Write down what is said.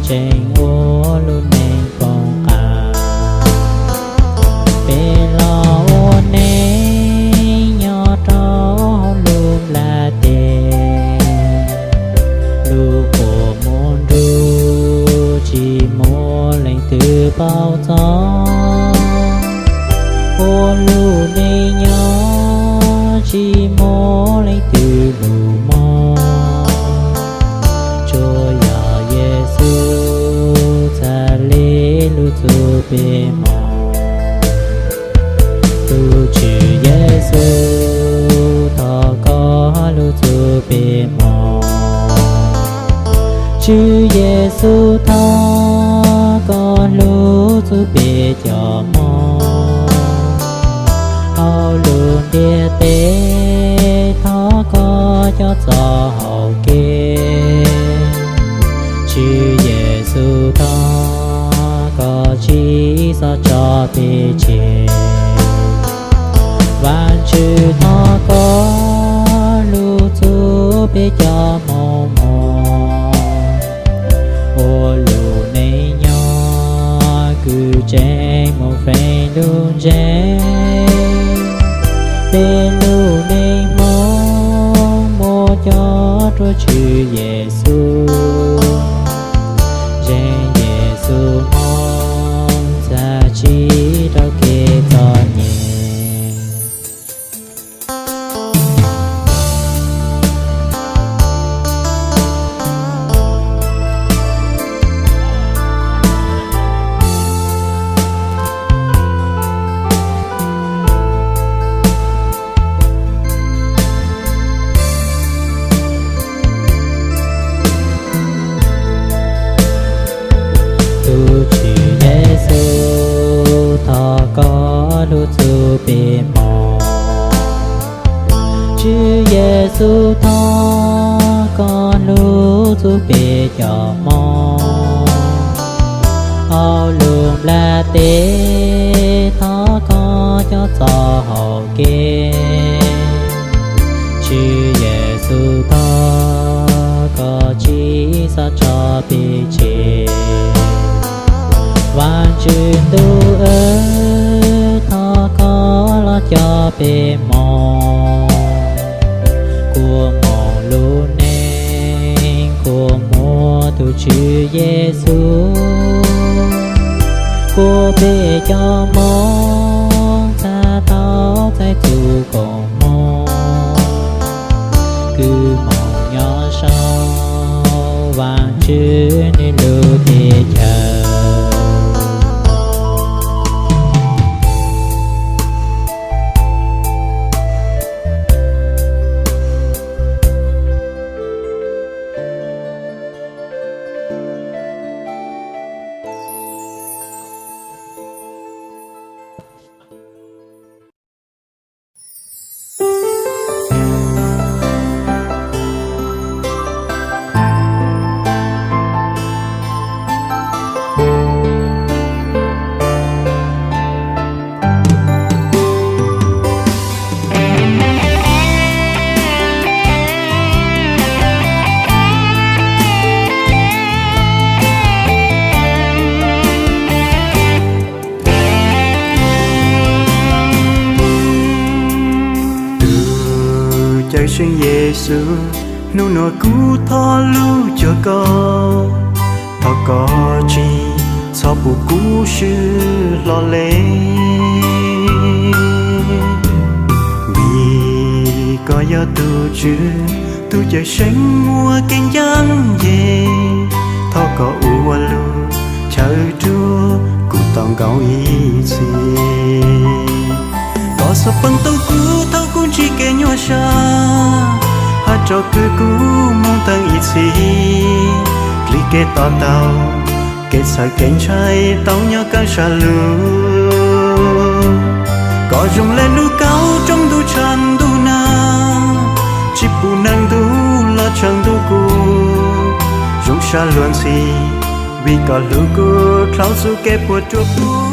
tseem ua lub neej poob qab. Peb los ua neej nyob rau hauv lub nplaj teb, lub qub mus nruj tsis muaj leej twg paub txog. Ua lub neej nyob tsis muaj leej twg lus mob, tsuas yog Yexus txhaj li hlub txhub peb hmov. Tus Tswv Yexus, thov koj hlub txhub peb hmov. Tswv Yexus, thov koj hlub txhub peb cov mob. Hauv lub ntiaj teb, thov koj coj txoj hau kev. Tswv Yexus, thov koj tsis txhob tso peb tseg. Vajtswv, thov koj hlub txhub peb cov mob mob. Ua lub neej nyob kuj tseem mus feem lub ntseeg. Peb lub neej Hmoob muab cob rau Tswv Yexus. Zeem Yexus Hmoob txhaj tsim rau kev txom nyem. Tus Tswv Yexus, thov koj hlub txhub peb hmov. Tswv Yexus, thov koj hlub txhub peb cov mob. Hauv lub nplaj teb, thov koj coj txoj hau kev. Tswv Yexus, thov koj tsis txhob tso peb tseg. Vajtswv Ntuj aw, thov koj los coj peb hmov. Kua muag lub neej kua muag tus Tswv Yexus, kua peb cov mob txhaj tau txais txuj koom mob. Kwv moog nyob sau Vajtswv nwg lub teb chaws. Tus Cawmseej Yexus, nub nua kuv thov lug cuag koj, thov koj tsis txhob pub kuv swb hlo le. Vim koj yog tus Tswv, tus Cawmseej muaj kev ncaj ncees, thov koj ua lug chaw rua kuv tau nkaus ib txhis. Koj xub peem tau kuv thaum kuv ntsib kev nyuaj sab, hab tso kwv kuv moog taag ib txhis. Dlej kev to taug, kev txhawj kev ntshai tau nyob kaaj sab lug. Koj zoo le lub kauj rooj ntuj tshav ntuj nag, tsis pub neeg ntuj los tshaaj ntuj kuv. Zoo sab luag ntxhi, vim koj hlub kuv dlhau txuj kev puam ruam kuv.